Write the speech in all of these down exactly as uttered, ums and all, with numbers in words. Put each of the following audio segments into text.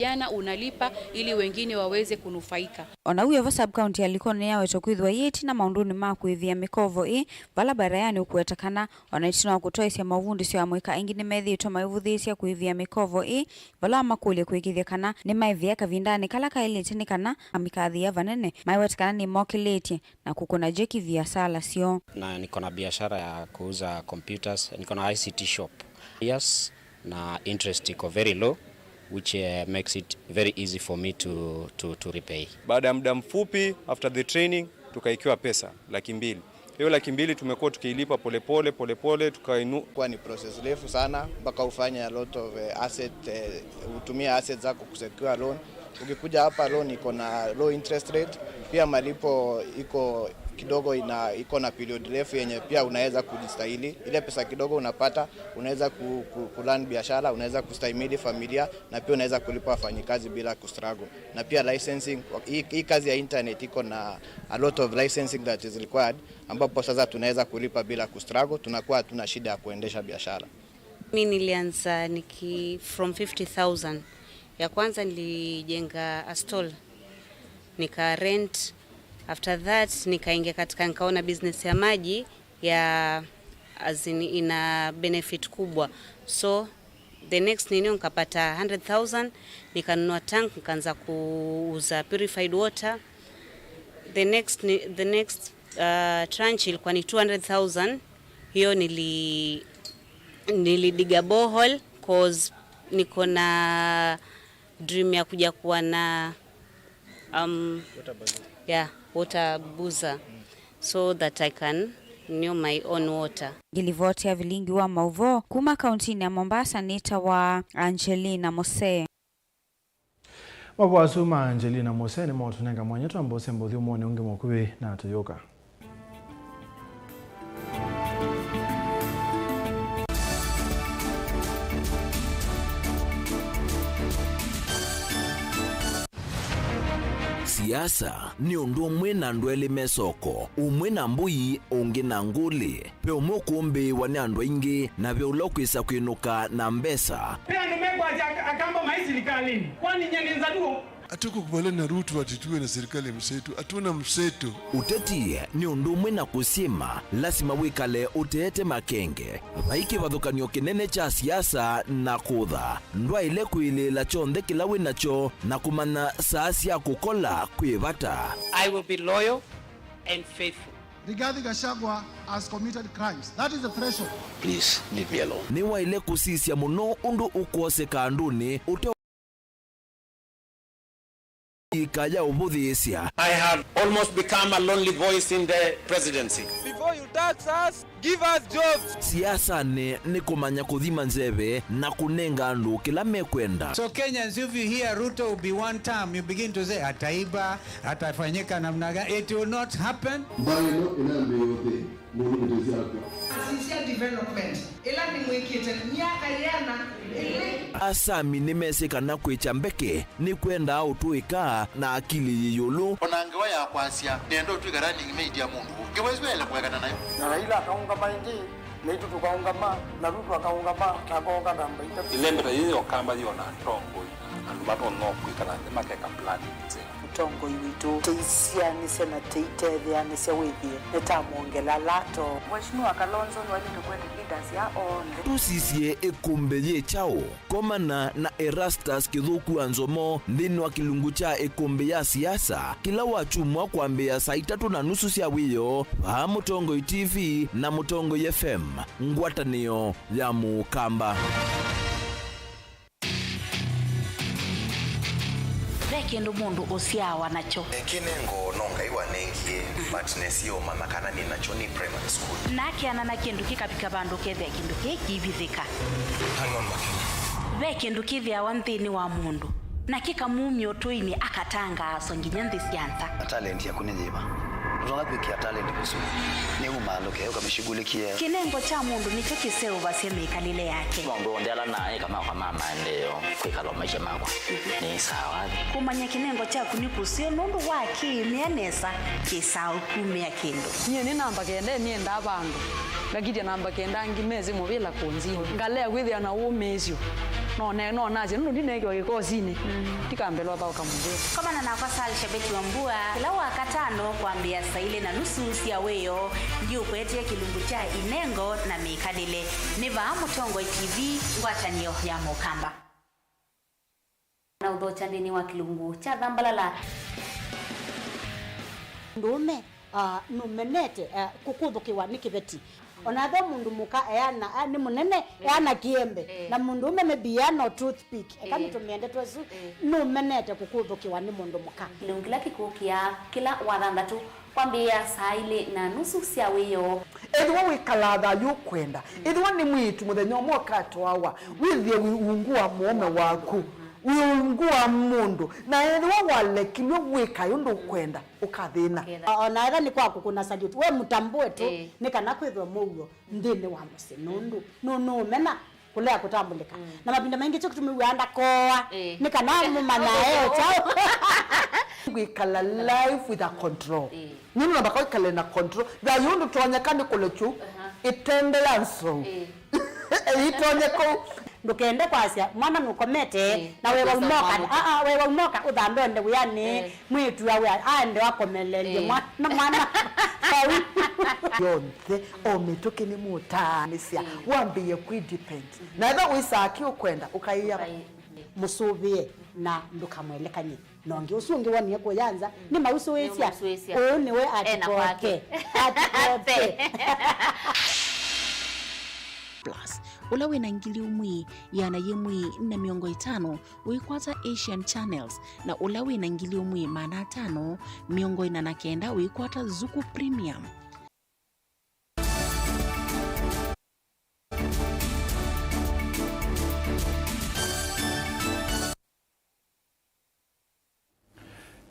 Jana unalipa ili wengine waweze kunufaika. O na wĩ o vo, sub-county ya Likoni nĩyawetwa kwĩthĩwa yĩ ĩtina maũndũnĩ ma kũĩvĩa mĩkovo ĩĩ, vala Barayani ũkũweta kana o na ĩtina wa kũtwaĩsya maũvundĩsyo, amũika aingĩ nĩmethĩĩtwe maivũthĩĩsya kũĩvĩa mĩkovo ĩĩ, vala wamakũlya kũĩkĩĩthya kana nĩmaĩvĩa kavindanĩ kala kaĩlĩte nĩ kana mamĩkathĩĩa vanene, maiweta kana nĩmokĩlĩtye na kũkũna jeki viasala syoo. Na niko na biashara ya kuuza computers, niko na I C T shop. Yes, na interest iko very low, which, eh, makes it very easy for me to, to, to repay. Baada ya muda mfupi after the training, tukaikiwa pesa laki mbili. Hiyo laki mbili tumekuwa tukiilipa polepole, polepole, tukainu- Kwa ni process refu sana, mpaka ufanye a lot of, eh, asset, eh, utumie assets zako kusecure loan. Ukikuja hapa, loan iko na low interest rate, pia malipo iko kidogo, ina, iko na period refu yenye pia unaweza kujistahili. Ile pesa kidogo unapata, unaweza ku, ku, ku run biashara, unaweza kustahimili familia, na pia unaweza kulipa wafanyikazi bila kustruggle. Na pia licensing, hii, hii kazi ya internet iko na a lot of licensing that is required, ambapo sasa tunaweza kulipa bila kustruggle, tunakuwa hatuna shida ya kuendesha biashara. Mi nilianza niki from fifty thousand. Ya kwanza nilijenga a stall, nika rent. After that nikaingia katika, nikaona business ya maji ya, as in, ina benefit kubwa. So the next nini, nikapata hundred thousand, nikanunua tank, nikaanza kuuza purified water. The next ni, the next, uh, tranche ilikuwa ni two hundred thousand. Hiyo nili, nilidiga borehole, cause niko na dream ya kuja kuwa na, um, yeah, water boozer, so that I can new my own water. Ngĩlivoti ya vilingi wa maũvoo kuma kauntinĩ ya Mombasa nĩtawa Angelina Mose. Mavoo asu ma Angelina Mose nĩmaũtũnenga mwanya twambe ũsemba ũthyũmũonĩ ũngĩ mũkuvĩ na tũyũka. Siasa nĩ ũndũ ũmwe na andũ elĩ me soko, ũmwe na mbũi, ũngĩ na ngũlĩ. Ve ũmwe ũkũmbĩĩwa nĩ andũ aingĩ, na ve ũla ũkwĩsa kwĩnũka na mbesa. Ve andũ mekwasya ak-, Akamba maĩ silikalĩnĩ. Kwani nyie nĩ Nzaluo? Hatukukubaliana na Ruto ati tuwe na serikali ya mseto. Hatuna mseto. Ũteti nĩ ũndũ ũmwe na kũsyĩma, lasima wĩkale ũteete makenge. Vai kĩvathũkany'o kĩnene kya siasa na kũtha. Ndwaĩle kwĩlĩĩla kyonthe kĩla wĩ nakyo na kũmanya saa sya kũkola kwĩ vata. I will be loyal and faithful. Rigathi Gachagua has committed crimes. That is the threshold. Please leave me alone. Nĩwaĩle kũsisya mũno ũndũ ũkwosekaa andũnĩ ũte ĩka ya ũvũthĩĩsya. I have almost become a lonely voice in the presidency. Before you tax us, give us jobs. Siasanĩ nĩ kũmanya kũthima nzeve na kũnenga andũ kĩla mekwenda. So Kenyans, if you hear Ruto will be one term, you begin to say, "Ataiba, atafanyika namna gani?" It will not happen. Mbaa ĩno ĩnambĩĩa ũthei. Mũndũ mũtĩsya akw'a. Asisya development ĩla nĩmwĩkĩte myaka yĩana ĩlĩ. Asami nĩmesĩ kana kwĩkya mbeke nĩkwendaa ũtũĩka na akili yĩ ĩũlũ. O na ngewa ya kwasya, nĩenda ũtw'ĩka running mate ya mũndũ ũngĩ, wĩsĩ waĩle kũekana nayo. Na Raila akaũngama ĩngĩ, naitũ tũkaũngama, na Ruto akaũngama, na akooka namba itatũ. Ĩlembeta yĩĩ ya Ũkamba yĩona atongoi, andũ matonya kwĩkala nthĩ makeka plan nzeo. Mũtongoi witũ, tũisyaanĩsya na tũitetheanĩsya wĩthĩe nĩtamwongela lato. Mheshimiwa Kalonzo nĩwaĩlĩte kwenda leaders ya onthe. Tũsisye ĩkũmbĩ yĩ kyaũ? Komana na Erastus Kĩthũku wa Nzomo nthĩnĩ wa kĩlungu kya ĩkũmbĩ ya siasa kĩla wakyumwa kwambĩĩa saa itatũ na nusu sya wĩoo vaa Mũtongoi T V na Mũtongoi F M, ngwatanĩo ya Mũkamba. Ve kĩndũ mũndũ ũsyaawa nakyo. Kĩnengo no Ngai wanengie, but nesie ũmanya kana nĩ nakyo nĩ primary school. Na akeana na kĩndũ kĩkavika vandũ ũkethĩa kĩndũ kĩĩ kĩivithĩka. Hang on, Makena. Ve kĩndũ kĩthĩawa nthĩnĩ wa mũndũ, na kĩkamumya ũtũinĩ, akatangaaswa nginya nthĩ sya nza. Na talent yaku nĩ yĩva? Ndũtonya kwĩkĩa talent kũsũ. Nĩ umaalũke, ũkamĩshughulikie. Kĩnengo kya mũndũ nĩkyo kĩseũvasya mĩkalĩle yake. Maũndũ onthe ala naaĩka makwa ma maendeeo kwĩkala o maisha makwa, nĩ sawa. Kũmanya kĩnengo kyaku nĩ kũseo nũndũ wa kĩĩmĩa nesa kĩsaa ũkumĩa kĩndũ. Nyie nĩ namba kenda nĩendaa vandũ, ngakitya namba kenda angĩ mesĩ mũvĩla kũnzini. Ngalea kwĩthĩa na ũmĩĩsyo. No ne-, no nasye, nũndũ ndineekiwa kĩkosinĩ, ndikambĩlwa thaũka mũtheo. Komana nakwa Sal Shabeti wa Mbua kĩla Wakatano kwambĩĩa saa ilĩ na nusu sya wĩoo. Ndiũkwetee kĩlungu kya inengo na mĩkalĩle. Nĩ vaa Mũtongoi T V, ngwatanĩo ya Mũkamba. Na ũthokya nthĩnĩ wa kĩlungu kya Thambalala. Mũndũũme, ah, nũmenete, ah, kũkũthũkĩwa nĩ kĩveti. Ona ethĩwa mũndũ mũka eana, ah, nĩ mũnene, eh, eana kĩembe. Eh. Na mũndũũme maybe eana o toothpick. Eka, eh, nĩtũmĩe ndeto ĩsu, eh, nũmenete kũkũthũkĩwa nĩ mũndũ mũka. Kĩlungu kĩla kĩkũkĩa kĩla Wathanthatũ kwambĩĩa saa ilĩ na nusu sya wĩoo. Ethĩwa wĩkalaa thayũ ũkwenda, ethĩwa nĩ mwĩĩtu mũthenya ũmwe ũkatwawa, wĩthĩe wĩ ungu wa mũũme waku, wĩ ungu wa mũndũ, na ethĩwa walekilwe wĩkae ũndũ ũkwenda, ũkathĩna. Ũkethĩa. O-, ona ethĩwa nĩ kwa kũkũna salute, we mũtambũe tu, ĩĩ, nĩ kana kwĩthwe mũuo nthĩnĩ wa mũsyĩ, nũndũ nũ-, nũũmena kũlea kũtambũlĩka. Mm. Na mavinda maingĩ kyo kĩtumi wĩaa ndakoa, ĩĩ, nĩ kana mũmanyae kyaũ. Kwĩkala life with a control. Ĩĩ. Nũndũ namba kwĩkale na control. Thayũ ndũtonyeka nĩ kũlekyu, aha, ĩtende ya nzou. Ĩĩ. Ĩtonye kũu. Ndũkende kwasya mwana nũkomete, ĩĩ, na wewa ũkwĩsa ũmoka. Kwamũka. Aa, wewa ũmoka ũthambe ũende wĩanĩ, ĩĩ, mwĩĩtu awe aende akomelelye, ĩĩ, mwana, mwana vau. Yonthe, o mĩtũkĩ nĩmũtaanĩsya, mm, wambĩĩe kwĩ depend. Na ethĩwa wĩsaa kĩ ũkwenda, ũkaĩa. Ũkaĩ-, mũsũvĩe na ndũkamwelekany'e na ũngĩ. Ũsu ũngĩ wonie kũya nza, mm, nĩmausũĩsya. Nĩmausũĩsya. Ũũ nĩwe. Ena kwake. Atikoke. Atikoke. Plus, ũla wĩna ngili ũmwe ĩana yĩmwe na mĩongo ĩtano ũikwata Asian Channels, na ũla wĩna ngili ũmwe maana atano mĩongo ĩna na kenda ũikwata Zuku Premium.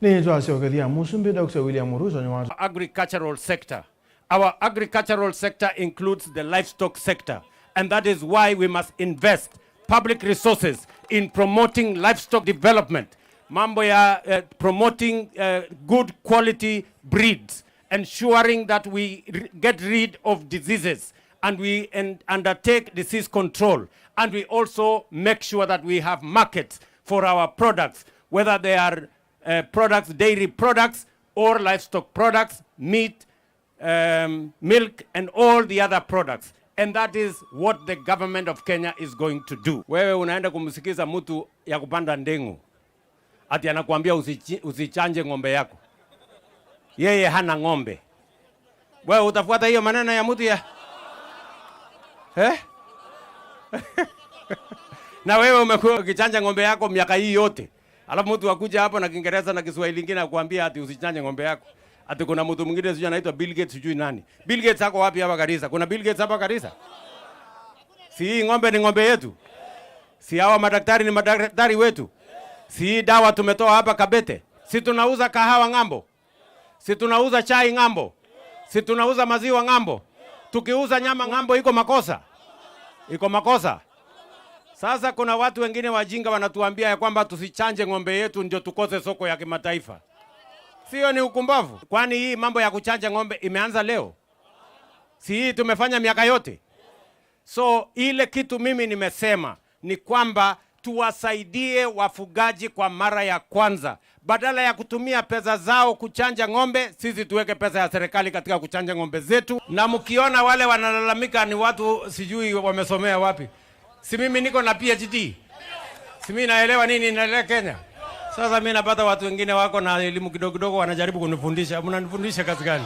Nĩtwasyokethya Mũsumbĩ Doctor William Ruto nĩwatwĩa. Agricultural sector. Our agricultural sector includes the livestock sector, and that is why we must invest public resources in promoting livestock development. Mambo ya, eh, promoting, eh, good quality breeds, ensuring that we r-, get rid of diseases, and we en-, undertake disease control, and we also make sure that we have markets for our products, whether they are, uh, products, dairy products, or livestock products, meat, um, milk, and all the other products. And that is what the government of Kenya is going to do. Wewe unaenda kumsikiza mtu ya kupanda ndengu, ati anakuambia usichi-, usichanje ng'ombe yako. Yeye hana ng'ombe. Wewe utafuata hiyo maneno ya mtu ya? Eh? Na wewe umekuwa ukichanja ng'ombe yako miaka hii yote. Alafu mtu akuja hapo na Kiingereza na Kiswahili kingine akuambia ati usichanje ng'ombe yako. Ati kuna mtu mwingine sijui anaitwa Bill Gates sijui nani. Bill Gates ako wapi hapa Garissa? Kuna Bill Gates hapa Garissa? Si hii ng'ombe ni ng'ombe yetu? Si hawa madaktari ni madaktari wetu? Si hii dawa tumetoa hapa Kabete? Si tunauza kahawa ng'ambo? Si tunauza chai ng'ambo? Si tunauza maziwa ng'ambo? Tukiuza nyama ng'ambo, iko makosa? Iko makosa? Sasa kuna watu wengine wajinga wanatuambia ya kwamba tusichanje ng'ombe yetu ndio tukose soko ya kimataifa. Sio, ni ukumbavu? Kwani hii mambo ya kuchanja ng'ombe imeanza leo? Si hii tumefanya miaka yote? So, ile kitu mimi nimesema ni kwamba tuwasaidie wafugaji kwa mara ya kwanza. Badala ya kutumia pesa zao kuchanja ng'ombe, sisi tuweke pesa ya serikali katika kuchanja ng'ombe zetu. Na mkiona wale wanalalamika ni watu sijui wamesomea wapi, si mimi niko na P H D? Si mimi naelewa nini inaendelea Kenya? Sasa mimi napata watu wengine wako na elimu kidogo kidogo, wanajaribu kunifundisha. Mnanifundisha kazi gani?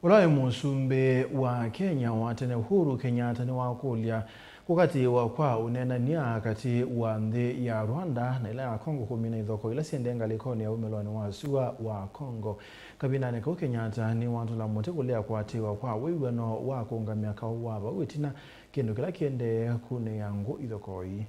Ũla waĩ mũsumbĩ wa Kenya wa tene Uhuru Kenyatta nĩwakũlya kũkatĩĩwa kwa ũneenany'a katĩ wa nthĩ ya Rwanda na ĩla ya Congo kũmina ithoko ila syendee ngalĩkonĩ ya umĩlonĩ wa sua wa Congo. Kavindanĩ kau, Kenyatta nĩwatũla mũtĩ kũlea kũatĩĩwa kwa wĩw'ano wa kũũngamĩa kaũ wa vau ĩtina, kĩndũ kĩla kĩendee kunĩĩa ngũ ithoko ii.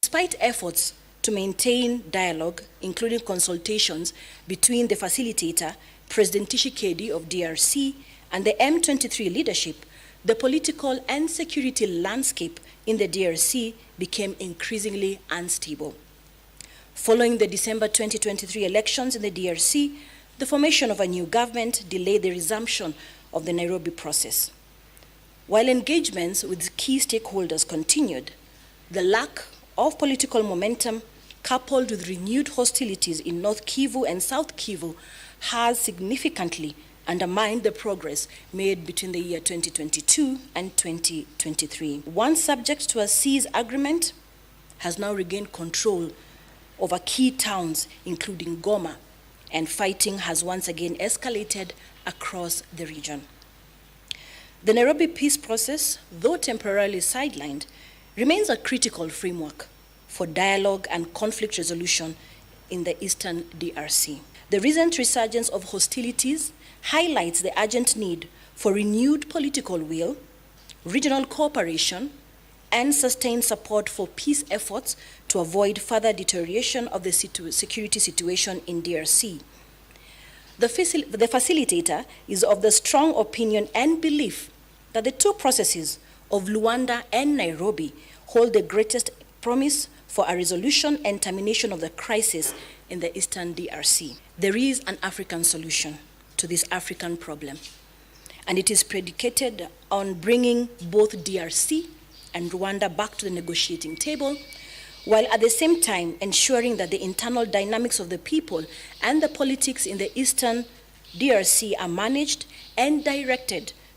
Despite efforts to maintain dialogue, including consultations between the facilitator, President Tshisekedi of D R C, and the M twenty-three leadership, the political and security landscape in the D R C became increasingly unstable. Following the December twenty twenty-three elections in the D R C, the formation of a new government delayed the resumption of the Nairobi process. While engagements with key stakeholders continued, the lack of political momentum, coupled with renewed hostilities in North Kivu and South Kivu, has significantly undermined the progress made between the year twenty twenty-two and twenty twenty-three. Once subject to a cease agreement, has now regained control over key towns, including Goma, and fighting has once again escalated across the region. The Nairobi peace process, though temporarily sidelined, remains a critical framework for dialogue and conflict resolution in the eastern D R C. The recent resurgence of hostilities highlights the urgent need for renewed political will, regional cooperation, and sustained support for peace efforts to avoid further deterioration of the situ-, security situation in D R C. The facil-, the facilitator is of the strong opinion and belief that the two processes of Luanda and Nairobi hold the greatest promise for a resolution and termination of the crisis in the eastern D R C. There is an African solution to this African problem, and it is predicated on bringing both D R C and Rwanda back to the negotiating table, while at the same time ensuring that the internal dynamics of the people and the politics in the eastern D R C are managed and directed